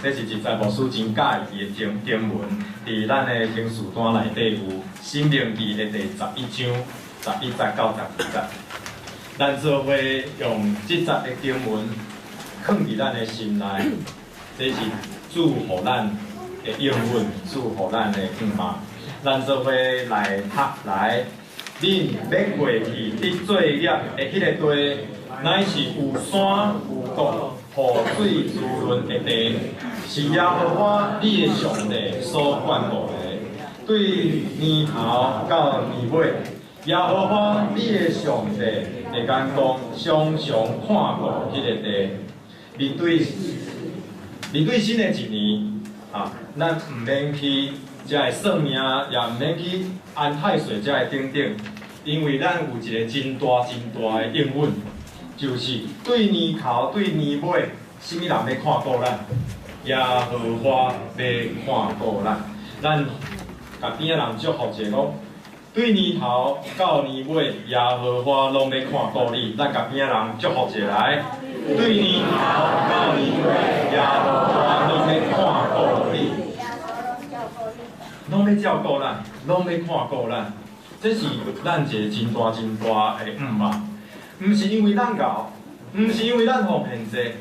這是實在牧師真佮意的經經文，佇咱的經書單內底有《申命記》的第11章11節到12節。咱做伙用這節的經文囥佇咱的心內，這是主予咱的應允，主予咱的向望。咱做伙來讀來，恁欲過去得做業的彼个地，乃是有山有谷、雨水滋潤的地，是耶和華你的上帝所眷顧的。對年頭到年尾，耶和華你的上帝的眼光常常看顧彼个地。面對新的一年，啊，咱毋免去遮的算命，也毋免去安太歲遮的等等，因為咱有一個真大真大的應允，就是對年頭對年尾，啥物人欲看顧咱？耶和華欲看顧咱。咱共邊仔人祝福者講，對年頭到年尾，耶和華攏欲看顧你。咱共邊仔人祝福者來，對年頭到年尾，耶和華攏欲看顧你，攏欲照顧咱，攏欲看顧咱。這是咱一個真大真大的向望，毋是因為咱𠢕，毋是因為咱奉獻濟，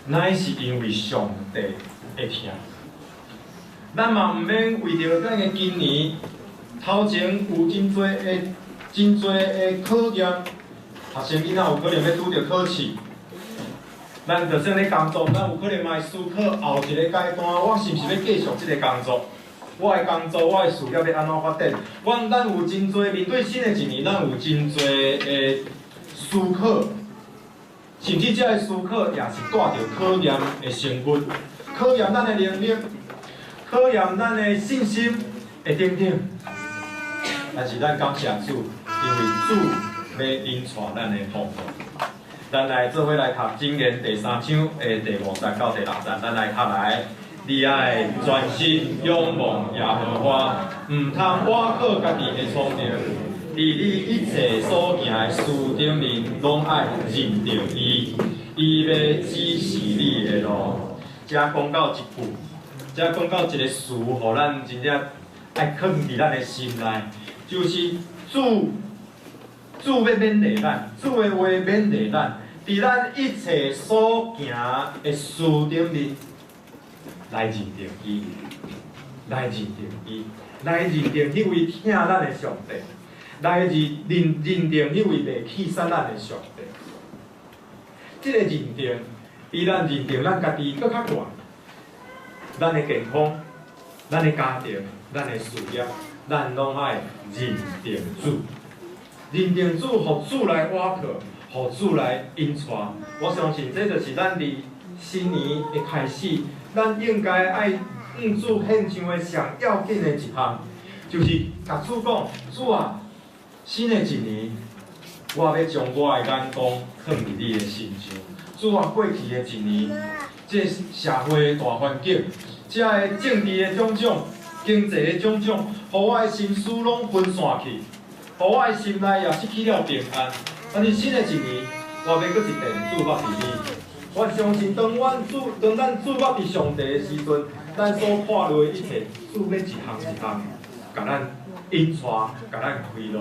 乃是因為上帝會疼。咱嘛毋免為著咱的今年頭前有真濟的、真濟的考驗，學生囡仔有可能欲拄著考試，咱就算咧工作，咱有可能嘛會思考後一個階段，我是毋是欲繼續這个工作？我的工作，我的事業欲按怎發展？咱有真濟面對新的一年，咱有真濟的思考，甚至這个思考也是帶著考驗的成分，考驗咱的能力，考驗咱的信心的等等。但是咱感謝主，因為主欲引帶咱的方向。咱來做伙來讀箴言第三章的第五節到第六節，咱來讀來。你愛專心仰望耶和華，毋通倚靠家己的聰明，佇你一切所行的事頂面，攏愛認著伊，伊欲指示你的路。遮講到一句，遮講到一个詞，予咱真正愛囥佇咱的心內，就是主，主欲勉勵咱，主的話勉勵咱，佇咱一切所行的事頂面，來認定伊，來認定伊，來認定彼位疼咱的上帝，來認定彼位袂棄殺咱的上帝。這个認定比咱認定咱家己閣較懸。咱的健康、咱的家庭、咱的事業，咱攏愛認定主，認定主，予主來倚靠，予主來引帶。我相信這就是咱佇新年的開始，咱應該愛向主獻上的上要緊的一項，就是共主講：主啊，新的一年，我欲將我的眼光放佇你的身上。主啊，過去的一年，這社會的大環境，這个政治的種種、經濟的種種，予我的心思攏分散去，予我的心內也失去了平安。但是新的一年，我欲閣一遍注目佇你。我相信，當咱注目佇上帝的時陣，咱所看落的一切，主欲一項一項，共咱引帶，共咱開路，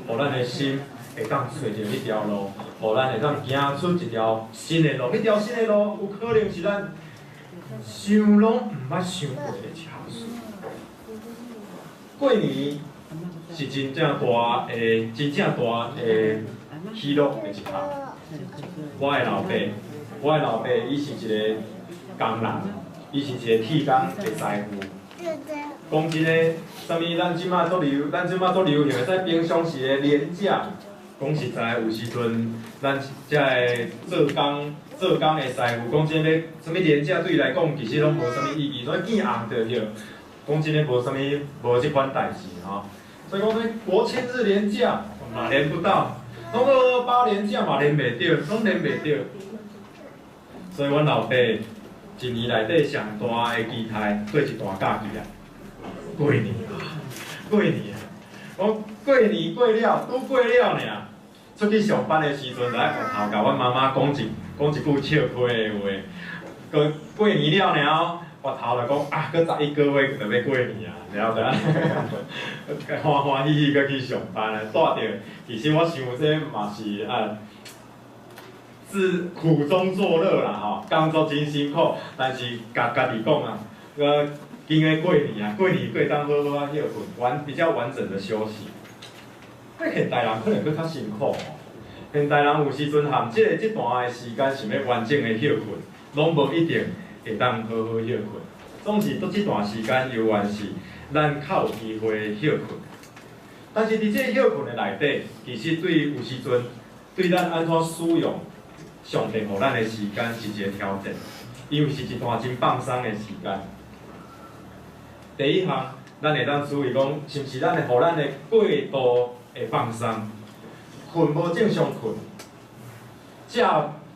予咱的心會當揣著彼條路，予咱會當行出一條新的路。彼條新的路，有可能是咱想攏毋捌想過的一項事。過年是真正大的、真正大的喜樂的一項。我的老爸，伊是一个工人，伊是一个鐵工的師傅。講真的，啥物咱這馬足流行的，在平常時的連假，講實在，有時陣咱遮个做工的師傅，講真的，啥物連假對伊來講，其實攏無啥物意義，所以見紅就歇。講真的，無啥物，無這款代誌吼。所以講，這國慶日連假嘛連不到，攏228連假嘛連袂著，攏連袂著。所以，阮老爸一年內底上大的期待，對一段假期啊，過年啊，過年啊，我過年過了，拄過了爾，出去上班的時陣，就愛回頭共阮媽媽講一句笑詼的話。過過年了爾，我頭來講啊，閣11個月就欲過年啊，了就按呢，歡歡喜喜閣去上班啊，帶著，其實我想這嘛是啊，自苦中作樂啦吼，工作真辛苦，但是共家己講啊，閣經過過年啊，過年過當好好仔歇睏，比較完整的休息。那現代人可能閣較辛苦吼，現代人有時陣含這段的時間想欲完整的歇睏，攏無一定會當好好歇睏。總是佇這段時間，猶原是咱較有機會歇睏。但是佇這個歇睏的內底，其實對有時陣對咱按怎使用上帝予咱的時間是一個挑戰，因為是一段真放鬆的時間。第一項，咱會當注意講，是毋是咱會予咱的過度的放鬆，睏無正常睏，食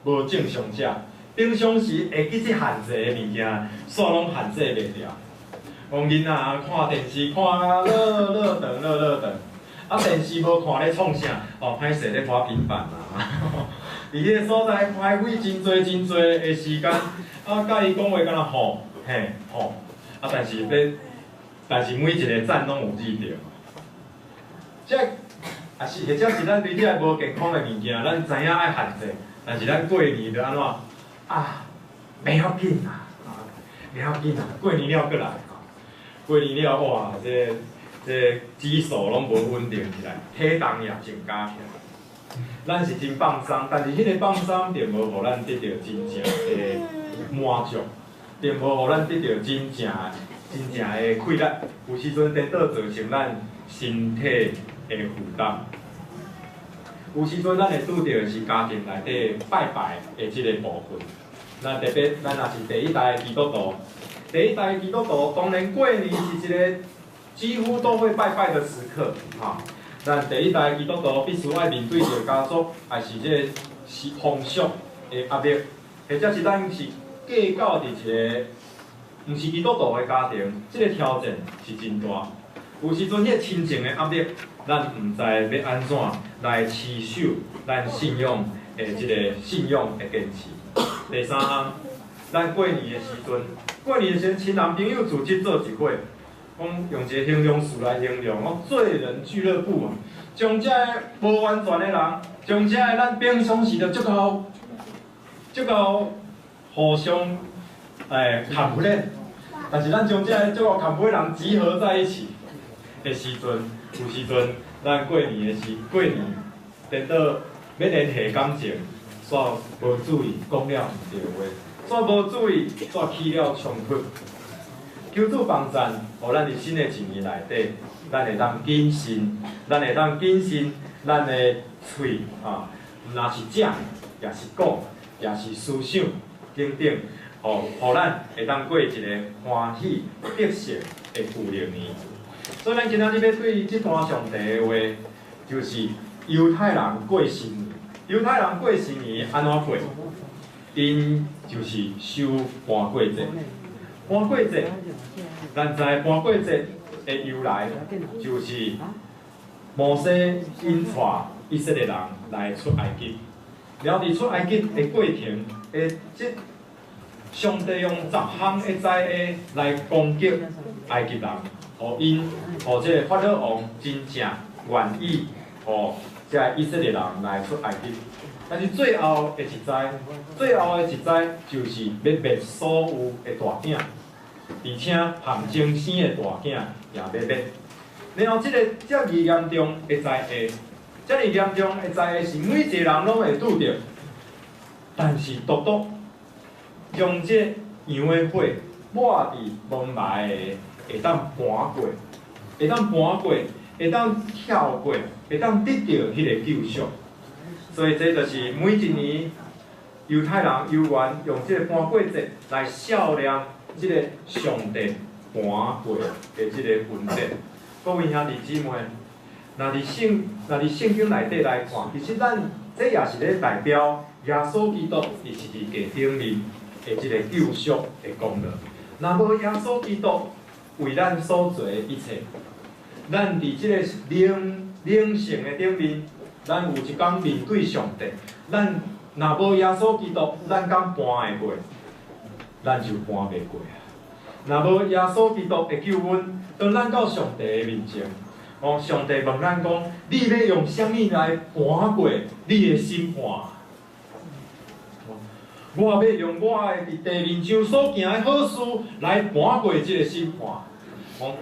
無正常食，平常時會記這限制的物件，煞攏限制袂牢。講囡仔看電視看啊，落落長落落長，啊電視無看咧創啥？哦，歹勢咧滑平板啊。佇彼個所在花費真濟真濟的時間，啊，佮伊講話敢若吼嘿吼，啊，但是每一个讚攏有記著。這也是或者是咱對這個無健康的物件，咱知影愛限制，但是咱過年就按怎啊？袂要緊啦，啊，袂要緊啦，過年了閣來，過年了哇，這指數攏無穩定起來，體重也增加起來。咱是真放鬆，但是彼個放鬆並無予咱得著真正的滿足，並無予咱得著真正真正的快樂。有時陣顛倒造成咱身體的負擔。有時陣咱會拄著的是家庭內底拜拜的這個部分。咱特別，咱若是第一代的基督徒，第一代的基督徒當然過年是一個幾乎都會拜拜的時刻，哈。咱第一代基督徒必須愛面對著家族，抑是這個是風俗的壓力，或者是咱是嫁到佇一個毋是基督徒的家庭，這個挑戰是真大。有時陣，彼個親情的壓力，咱毋知欲按怎來持守咱信仰的這個信仰的堅持。第三項，咱過年的時陣，過年的時陣，親人朋友組織做一伙，講用一個形容詞來形容，講罪人俱樂部啊，將這个無完全的人，將這个咱平常時就足夠足夠互相complain，但是咱將這个足夠 complain 的人集合在一起的時陣，有時陣咱過年的時過年，顛倒欲聯繫感情，煞無注意講了毋對話，煞無注意煞起了衝突。求主幫贊，予咱佇新的一年內底，咱會當謹慎，咱會當謹慎咱的喙啊，毋若是食，也是講，也是思想等等，予予咱會當過一個歡喜得勝的舊曆年。所以，咱今仔日欲對這段上帝的話，就是猶太人過新年。猶太人過新年按怎過？𪜶就是守盤過節。盤過節，咱知盤過節的由來，就是摩西𪜶帶以色列人來出埃及，了佇出埃及的過程的這，上帝用十項的災禍來攻擊埃及人，予𪜶，予這個法老王真正願意予這个以色列人來出埃及。但是最後的一災，最後的一災就是欲滅所有的大囝，而且含精生的大囝也欲滅。然後這個遮爾嚴重的災禍，遮爾嚴重的災禍是每一個人攏會拄著，但是獨獨將這羊的血抹佇門楣的，會當盤過，會當盤過，會當跳過，會當得著彼个救贖。所以這就是每一年猶太人猶原用這個盤過節來數念這個上帝盤過的這個恩典。各位兄弟姊妹，若佇聖經內底來看，其實咱這也是咧代表耶穌基督佇十字架頂面的這個救贖的功勞。若無耶穌基督為咱所做的一切，咱佇這個靈性的頂面，咱有一工面對上帝，咱若無耶穌基督，咱敢盤會過？咱就盤袂過啊！若無耶穌基督的救恩，當咱到上帝的面前，哦，上帝問咱講：你欲用啥物來瞞過你的審判？我欲用我的佇地面上所行的好事來瞞過這個審判。講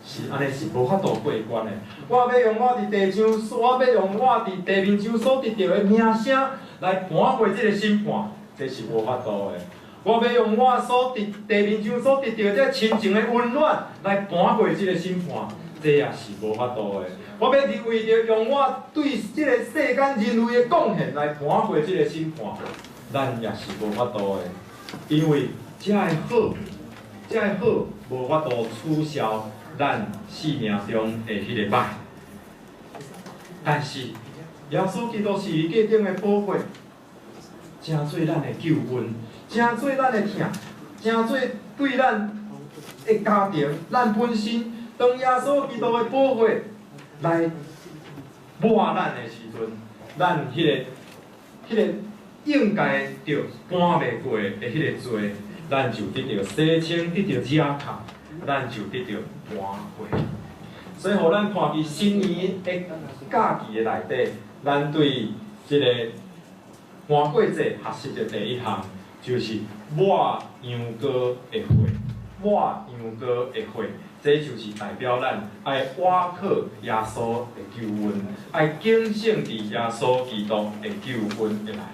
是按呢是無法度過關的。我欲用我佇地上，我欲用我佇地面上所得著的名聲來瞞過這個審判，這是無法度的。我欲用我所佇地面上所得著這親情的溫暖來瞞過這個審判，這也是無法度的。我欲為著用我對這個世間人類的貢獻來瞞過這個審判，咱也是無法度的，因為這的好，這的好無法度取消咱生命中的彼个歹。但是耶穌基督十字架頂的寶血，成做咱的救恩，成做咱的疼，成做對咱的家庭、咱本身，當耶穌基督的寶血來抹咱的時陣，咱彼個應該著瞞袂過的彼個罪，咱就得著洗清，得著赦免，咱就得著瞞過。所以，予咱看佇新年的假期的內底，咱對這個瞞過節學習的第一項，就是抹羊羔的血，抹羊羔的血，這就是代表咱愛倚靠耶穌的救恩，愛警醒佇耶穌基督的救恩的內面。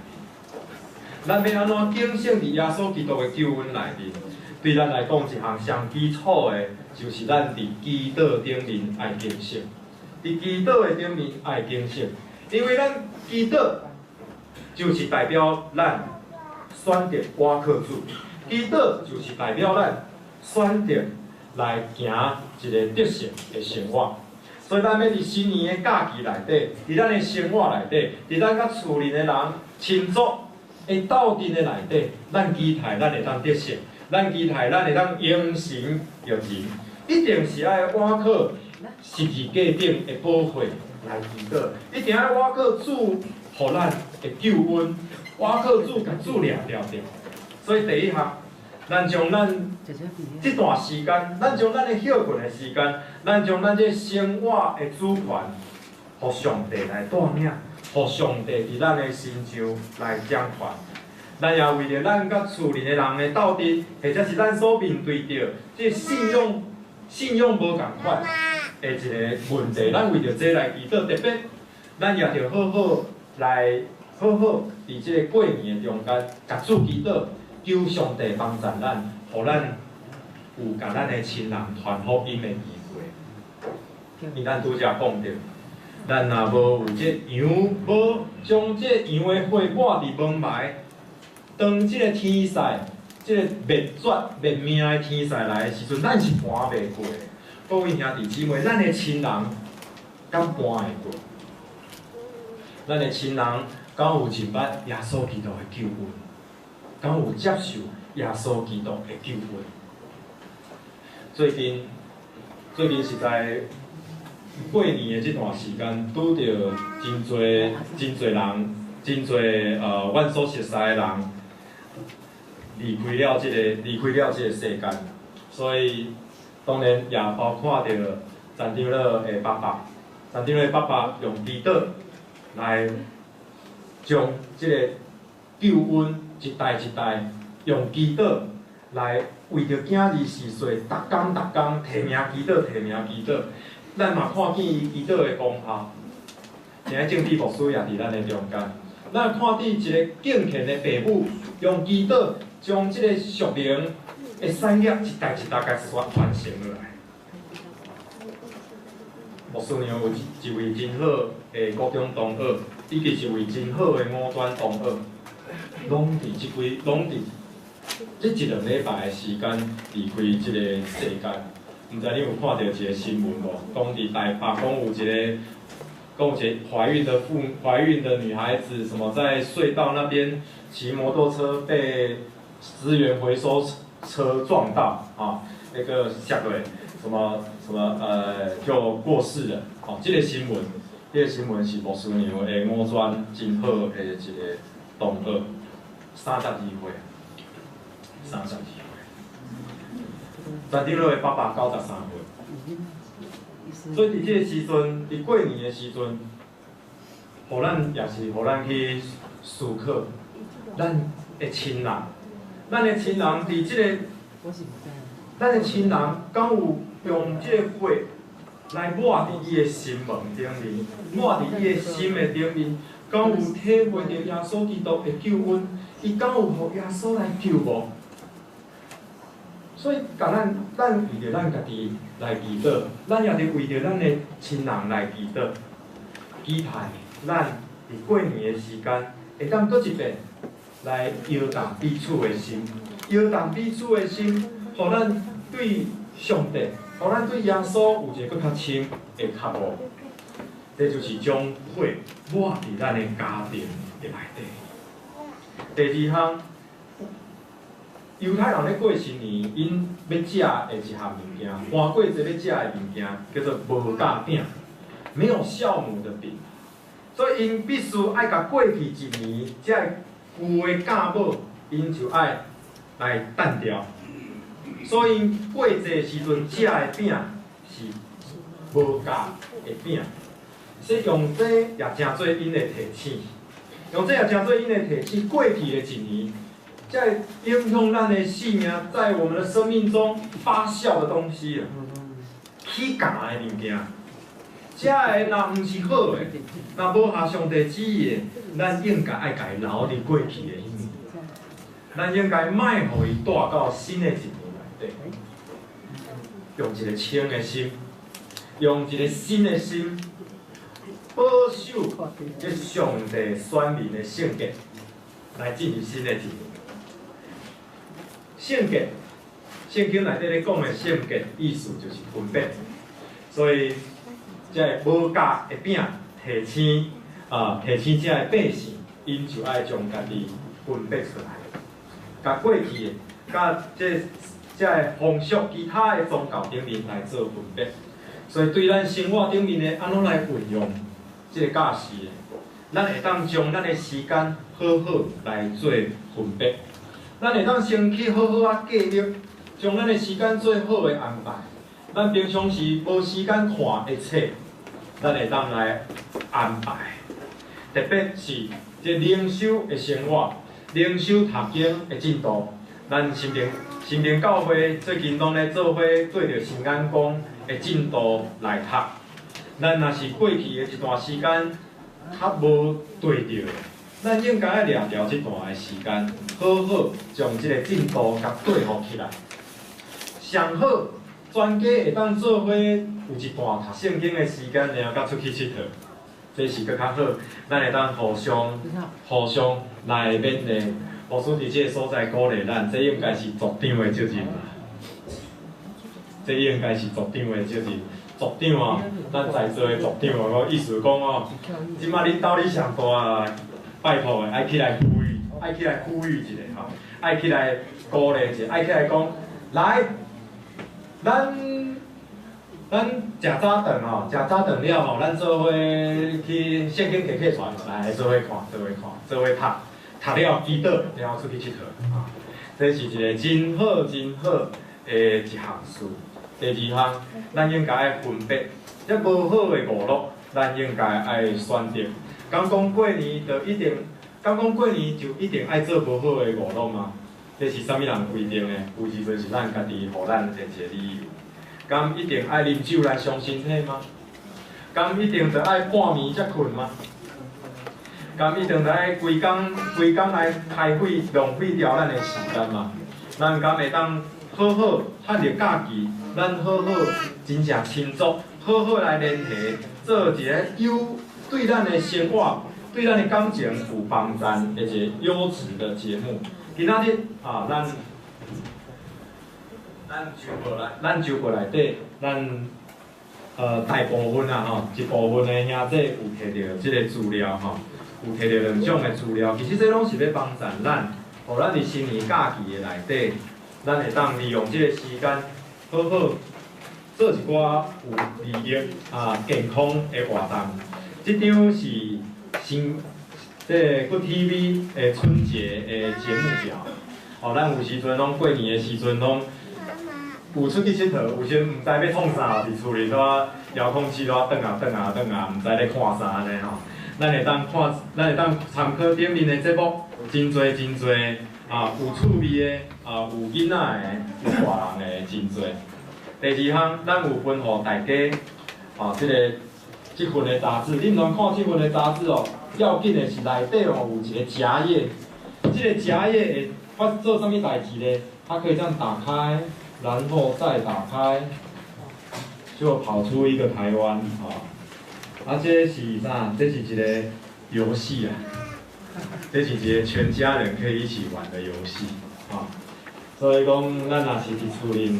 咱欲按怎警醒佇耶穌基督的救恩內面？對咱來講，一項上基礎的，就是咱佇祈禱頂面愛警醒，佇祈禱的頂面愛警醒，因為咱祈禱就是代表咱選擇倚靠主，祈禱就是代表咱選擇來行一个得勝的生活。所以咱欲佇新年的假期內底，佇咱的生活內底，佇咱佮厝裡的人親族的鬥陣的內底，咱期待咱會當得勝，咱期待咱會當榮神益人，一定是愛倚靠十字架頂的寶血來祈禱，一定愛倚靠主予咱的救恩，倚靠主共主掠牢著。所以第一項，咱將咱這段時間，咱將咱的歇睏的時間，咱將咱這生活的主權，予上帝來帶領，予上帝佇咱的身上來掌權。咱也為著咱佮厝裡的人的鬥陣，或者是咱所面對著這信仰無仝款的一个問題，咱為著這來祈禱，特別咱也著好好來好好佇這個過年的中間，共主祈禱，求上帝幫助咱，予咱有共咱的親人傳福音的機會。因為咱拄才講著，咱若無有這羊，無將這羊的血抹佇門楣，當這个天災，這个滅絕滅命的天災來的時陣，咱是瞞袂過的。各位兄弟姊妹，咱的親人敢瞞會過？咱的親人敢有認捌耶穌基督的救恩？敢有接受耶穌基督的救恩？最近，最近實在過年的這段時間，拄著真濟真濟人，真濟阮所熟似的人離開了這個世間，所以當然也包括著陳長老的爸爸，陳長老的爸爸用祈禱來將這个救恩一代一代用祈禱來為著囝兒逝世，逐工逐工提名祈禱，提名祈禱。咱嘛看見伊祈禱的功效。今仔正治牧師也佇咱的中間，咱看見一个敬虔的爸母用祈禱將這个屬靈的產業一代一代共傳承落來。牧師娘有一位真好的高中同學，以及一位真好的五專同學，攏佇這幾，攏佇這一兩禮拜的時間離開這个世間。毋知你有看著一个新聞無？講佇台北，講有一个懷孕的女孩子，什麼在隧道那邊騎摩托車被資源回收車撞到，啊，那個摔落，什麼什麼就過世了。哦，這個新聞是牧師娘的五專真好的一个同學，32歲，32歲。全長老的爸爸93歲。所以佇這個時陣，佇過年的時陣，予咱也是予咱去思考，咱的親人，咱的親人佇這個，咱的親人敢有用這個血來抹佇伊的心門頂面，抹佇伊的心的頂面，敢有體會著耶穌基督的救恩？伊敢有予耶穌來救無？所以，共咱，咱為著咱家己來祈禱，咱也佇為著咱的親人來祈禱，期待咱佇過年的時間，會當閣一遍來搖動彼此的心，搖動彼此的心，予咱對上帝，予咱對耶穌有一个閣較深的渴慕。這就是將血抹佇咱的家庭的內底。第二項，猶太人咧過新年，𪜶欲食的一項物件，換過節欲食的物件，叫做無酵餅，沒有酵母的餅。所以𪜶必須愛共過去一年這个舊的酵母，𪜶就愛來擲掉。所以過節時陣食的餅是無酵的餅。所以用這也成做𪜶的提醒，用這也成做𪜶的提醒。過去的一年，這影響咱的性命，在我們的生命中發酵的東西啊，起酵的物件，這个若毋是好的，若無合上帝旨意的，咱應該愛共伊留佇過去的彼年，咱應該莫予伊帶到新的一年內底，用一個清的心，用一個新的心，保守這上帝選民的聖潔，來進入新的一年。聖潔，聖經內底咧講的聖潔，意思就是分別。所以，這个無酵的餅提醒啊，提醒這个百姓，𪜶就愛將家己分別出來，共過去的，佮這个風俗其他的宗教頂面來做分別。所以對咱生活頂面的按怎來運用這個教示的，咱會當將咱的時間好好來做分別。咱會當先去好好仔計劃，將咱的時間做好的安排。咱平常時無時間看的冊，咱會當來安排。特別是這靈修的生活、靈修讀經的進度，咱新平教會最近攏咧做伙對著新眼光的進度來讀。咱若是過去的一段時間較無對著，咱應該愛掠牢這段的時間，好好將這個進度共對付起來。上好，全家會當做伙有一段讀聖經的時間，然後佮出去𨑨迌，這是閣較好。咱會當互相來勉勵。牧師佇這个所在鼓勵咱，這應該是族長的責任啦。這應該是族長的責任。族長啊，咱在座的族長啊，我意思講哦，這擺恁兜裡上大啊，拜託的，愛起來呼籲，愛起來呼籲一下吼，愛起來鼓勵一下，愛起來講，來，咱食早頓吼，食早頓了吼，咱做伙去聖經摕課傳來做伙看，做伙看，做伙讀，讀了祈禱，然後出去𨑨迌，啊，這是一個真好真好的一項事。第二項，咱應該愛分別，這無好的娛樂，咱應該愛選擇。敢講過年就一定，敢講過年就一定愛做無好的娛樂嗎？這是啥物人規定的？有時陣是咱家己予咱的一個理由。敢一定愛啉酒來傷身體嗎？敢一定著愛半暝才睏嗎？敢一定著愛規工規工來開費浪費掉咱的時間嗎？咱敢會當好好趁著假期，咱好好真正振作，好好來聯繫，做一個有對咱的生活、對咱的感情有幫助的一個優質的節目。今仔日啊，咱周報內底，咱大部分啊吼，一部分的兄弟有摕著這個資料吼，有摕著兩種的資料，其實這攏是欲幫助咱，予咱佇新年假期的內底，咱會當利用這個時間，好好做一寡有利益啊健康的活動。這張是新這個 Good TV 的春節的節目表。哦，咱有時陣攏過年的時陣攏有出去𨑨迌，有時毋知欲創啥，佇厝裡蹛遙控器蹛轉啊轉啊轉啊，毋知咧看啥按呢吼。咱會當看，咱會當參考頂面的節目，真濟真濟啊，有趣味的啊，有囡仔的，有大人的，真濟。第二項，咱有分予大家，啊，這份的雜誌，恁通看這份的雜誌哦。要緊的是內底哦有一個夾頁，這個夾頁會發做啥物代誌呢？它可以這樣打開，然後再打開，就跑出一個台灣，啊。啊，這是啥？這是一個遊戲啊，這是一個全家人可以一起玩的遊戲，啊。所以講，咱若是佇厝裡，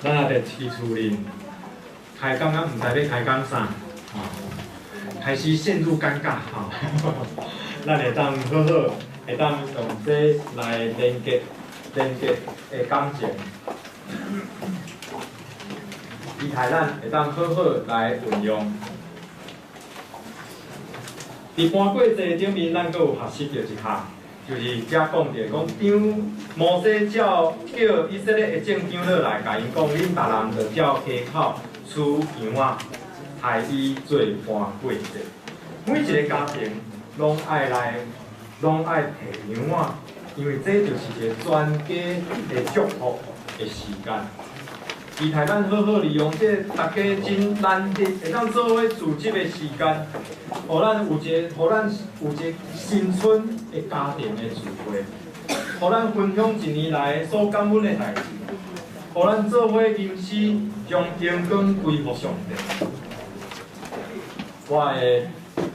咱若佇厝裡開講啊，毋知欲開講啥，啊，開始陷入尷尬，哈。咱會當好好，會當用這來連結的感情，期待咱會當好好來運用。佇盤過節頂面，咱閣有學習著一項，就是遮講著講，當摩西照叫以色列的眾長老來，共𪜶講，恁逐人著照家口取羊仔，刣伊做盤過節。每一個家庭攏愛來，攏愛提羊仔，因為這就是一個全家的祝福的時間。期待咱好好利用這大家真難得會當做伙組織的時間，予咱有一個新春的家庭的聚會，予咱分享一年來所感恩的代誌，予咱做伙吟詩，將榮光歸予上帝。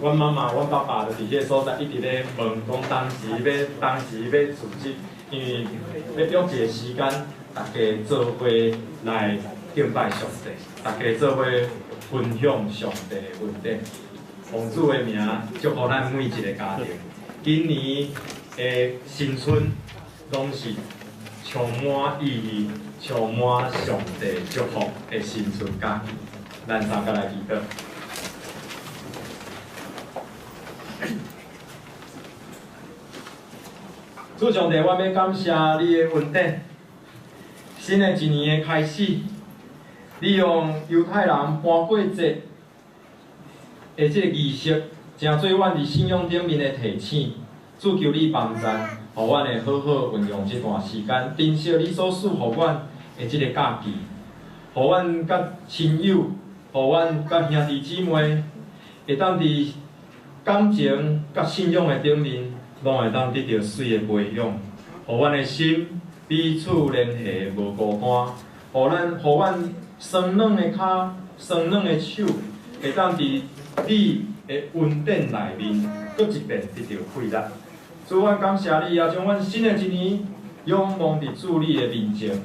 阮媽媽、阮爸爸就佇彼個所在一直咧問，講當時欲組織，因為欲約一個時間，大家做伙來敬拜上帝，大家做伙分享上帝的恩典。奉主的名祝福咱每一個家庭。今年的新春攏是充滿意義、充滿上帝祝福的新春假期。咱三個來祈禱。主上帝，我欲感謝你的恩典。新的一年的開始，你用猶太人盤過節的這個儀式，成做阮佇信仰頂面的提醒。主求你幫贊，予阮會好好運用這段時間，珍惜你所賜予阮的這個假期，予阮佮親友，予阮佮兄弟姊妹，會當佇感情佮信仰的頂面，攏會當得著媠的培養，予阮的心彼此連繫，無孤單。予阮酸軟的跤、酸軟的手，會當佇你的恩典內面，閣一遍得著氣力。主，阮感謝你，也將阮新的一年仰望佇主你的面前，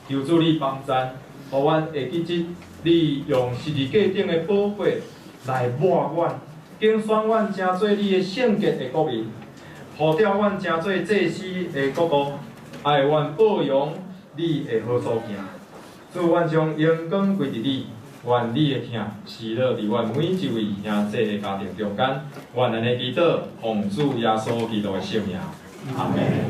求主你幫贊，予阮會記得你用十字架頂的寶血來抹阮，揀選阮成做你的聖潔的國民，呼召阮成做祭司的國度，愛阮報揚你的好所行。主，阮將榮光歸佇你，願你的疼施落佇阮每一位兄弟的家庭中間。阮按呢祈禱，奉主耶穌基督的聖名，阿門。